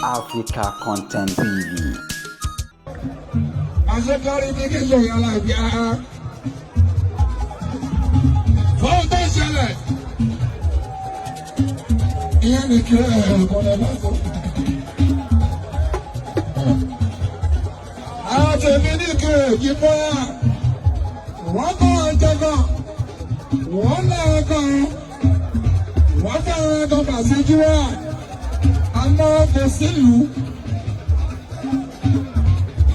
Africa Content TV. Àṣekárí ní kí sọ̀rọ̀ aláìbí ara. Fọ́n tó ṣẹlẹ̀. Ìyẹn ní kí ẹ̀kọ́ lẹ bá tó. Àwọn tèmi ní kí èjì bọ́lá. Wọ́n kọ́ ọjọ́ kan. Wọ́n láwọn kan. Wọ́n fẹ́ràn kan pàṣíjú wá. Àmọ́ kò sílùú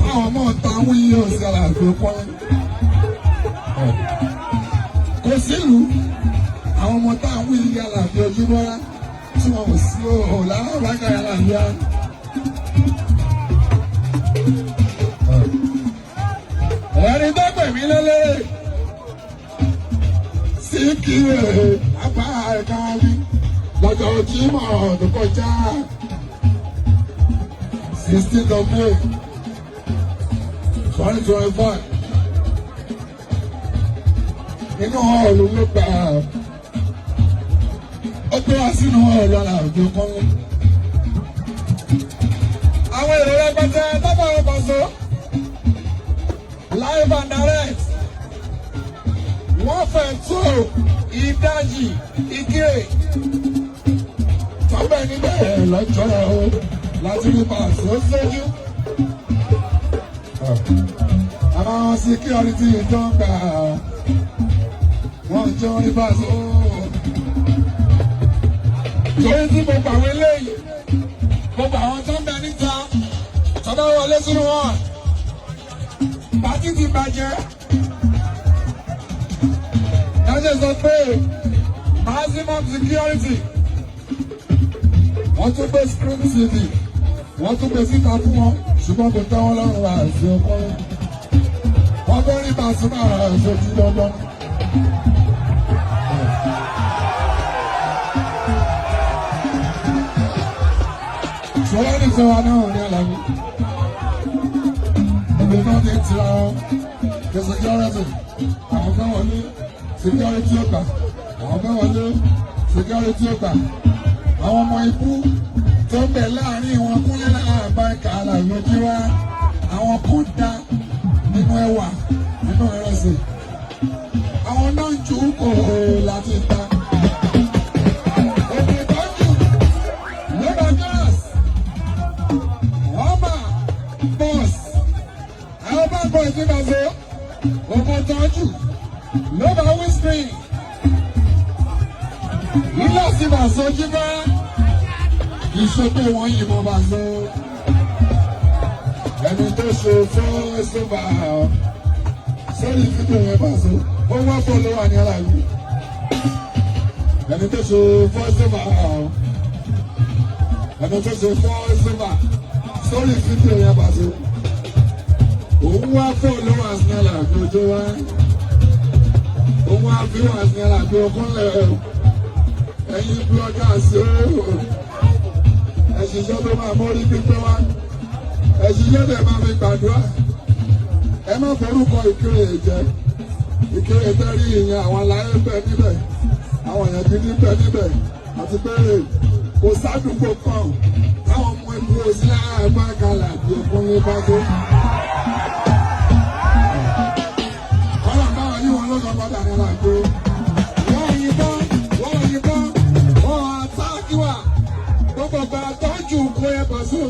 àwọn ọmọ táwọn yìí ò sára àgbẹ̀ pọ́n. Kò sílùú àwọn ọmọ táwọn yìí àlàbí ojúmọ́ra tí wọn ò sí òhò láwọn bá káyà láàbíà. Ẹni tó pè mí lélẹ́rẹ́ sí kí apá ẹ̀ka mi lọ́jọ́ Jímọ̀ tó kọjá 16 May 2025 nínú hall ló gbà ó gbé wá sínú hall aláàbò kan. Àwọn èrò rẹpẹtẹ tábà ọkọ̀ so live and direct wọ́n fẹ́ tó ìdajì Ìkirè tọ́bẹ̀ níbẹ̀ lọ́jọ́ o láti rí pàṣẹ sójú. Àwọn security tó ń gbà wọ́n jọ rí pàṣẹ. Torí tí gbogbo àwọn eléyìí, gbogbo àwọn tó ń bẹ níta, tọ́lá wọlé sínú wọn, party ti bàjẹ́. Dájẹ́ sọ pé maximum security, wọ́n tún gbé screen TV, wọ́n tún gbé síta fún wọn, ṣùgbọ́n kò tẹ́ wọn lọ́rùn àìsí ọkùnrin. Wọ́n fẹ́ rí Pasuma àṣojú dandan. Ṣọlá ní sọ́wọ́ náà ní àlàyé. Ìgbé náà ti tira wọn. The security, àwọn fẹ́ wọlé, security ọgbà, àwọn fẹ́ wọlé, security ọgbà. Àwọn ọmọ ikú tó ń bẹ láàrin wọn kúnlẹ̀ láàbá ẹ̀ka àlàyé wá. Àwọn kan dá nínú ẹwà nínú ìrẹsì. Àwọn náà ń ju kò láti ta. Òkè tó jù ló bá gas. Ọmọ bọ́ọ̀sì. Àwọn bá bọ̀ ìdí bàzọ́. Òkè tó jù ló bá windscreen. Ilé ọ̀sìn bàzọ́ jí bá. Iṣẹ́ pé wọ́n yìnbọn bàzọ́. Ẹni tó ṣe fún ẹ̀sùn sórí fídíò yẹn bàzọ́. Ó wá bọ̀ ló wà ní aláàbí. Ẹni tó ṣe fún ẹ̀sùn ẹni tó ṣe fún ẹ̀sùn sórí fídíò yẹn bàzọ́. Òun wá fọ́ ló wà ní aláàbí ojú wa. Òun wá fi wà ní aláàbí okúnlẹ̀ ẹ̀yin bloggers ooo. Ẹ̀ṣiṣẹ́ tó máa mórí pípẹ́ wá. Ẹ̀ṣiṣẹ́ tẹ̀ máa fi gbàdúrà. Ẹ má forúkọ Ìkirè jẹ́. Ìkirè tẹ́ rí ìyẹn àwọn aláyé bẹ níbẹ̀. Àwọn èèyàn gidi bẹ níbẹ̀. Àti pé kò sádùúgbò kan táwọn ọmọ ikú òsínlẹ̀ àgbà kalẹ̀ àbí òkun ní bájọ́. Kọ́lá báwọn yí wọn lọ́sọ̀ padà ní àgbo. Wọ́n yìnbọn, wọ́n yìnbọn, wọ́n attack wa. Gbogbo ìgbà tọ́jú kó ẹ bọ̀ sí.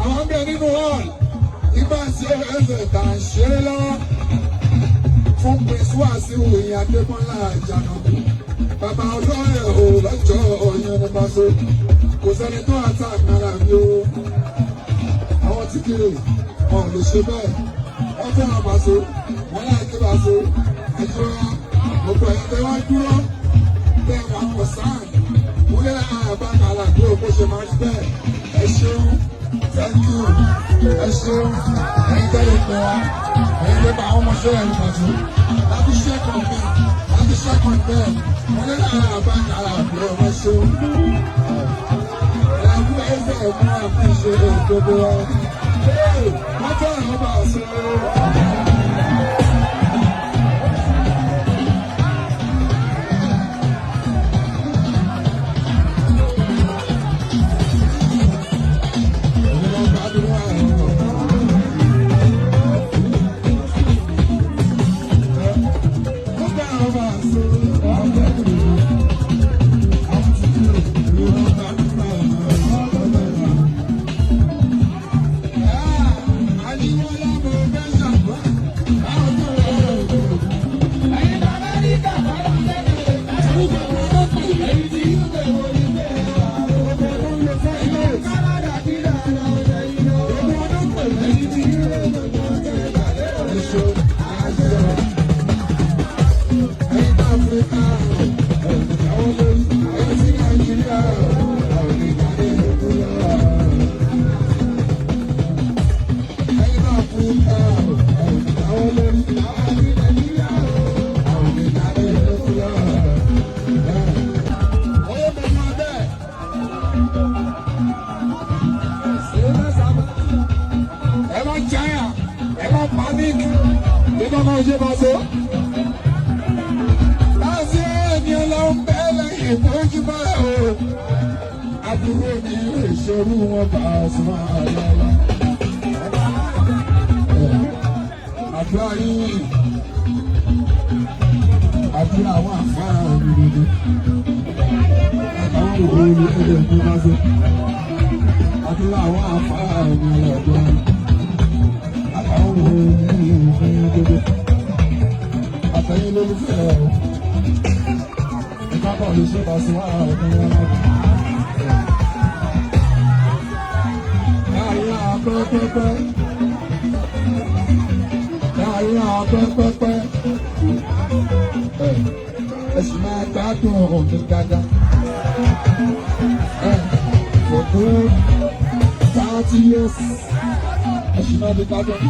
Àwọn bẹ nínú hall. Ìgbà tí ẹsẹ̀ tà ń ṣeré lọ́wọ́. Fún Prince Wasiu Ìyìn Adémọ́lá Àjànàkú. Bàbá ọlọ́rẹ̀ ò lọ́jọ́ ọ̀yàn ní Paso. Kò sẹ́ni tó attack náírà mi o. Àwọn tí kiri wọn ò lè ṣe bẹ́ẹ̀. Wọ́n fẹ́ràn Paso. Wọ́n láì kí Paso. Àjọyọ̀ gbogbo ẹ̀yin tẹ́ wá dúró. Bẹ́ẹ̀ wà kọ̀ sáà. Wúlé àbákalà bí o bó ṣe máa rí bẹ́ẹ̀. Ẹ ṣeun. Thank you. Ẹ ṣeun. Ẹ̀yin tẹ́lẹ̀ pé wá. Ẹ̀yin lè bá àwọn ọmọọṣẹ́ ẹ̀yin pàtó. Láti ṣẹ́kọ̀ọ́ mi. Láti ṣẹ́kọ̀ọ́ bẹ́ẹ̀. Wúlé àbákalà bí o bó ṣeun. Ẹ̀yin ẹ̀sẹ̀ mú àfihàn gbogbo wa. Wọ́n tẹ́ ẹ̀rọ bá a sọ. Ẹ má jáyà, ẹ má panic, nígbà máa ṣe máa ṣe. Láti ẹni ọlọ́run bẹ́ẹ̀ lẹ́yìn ìbójú bá o. Àbúrò mi lè ṣerú wọn bá a sùn àlọ́lá. Àdúrà yìí, àdúrà àwọn àfáà òdodo. Àtàwọn òwò ní ẹgbẹ́ bá ṣe. Àdúrà àwọn àfáà òdodo. Àtàwọn òwò ní ẹgbẹ́ òdodo. Àtẹ̀yìn lólùfẹ́ ọ̀. Ìkápọ̀ lè ṣe bá sí wàhálà ọ̀dọ́ wọn lábẹ́. Láyé pẹ́pẹ́pẹ́. Láyé pẹ́pẹ́pẹ́. Ẹ sì máa gbádùn mi dáadáa. For good 30 years. Ẹ sì máa fi gbádùn mi.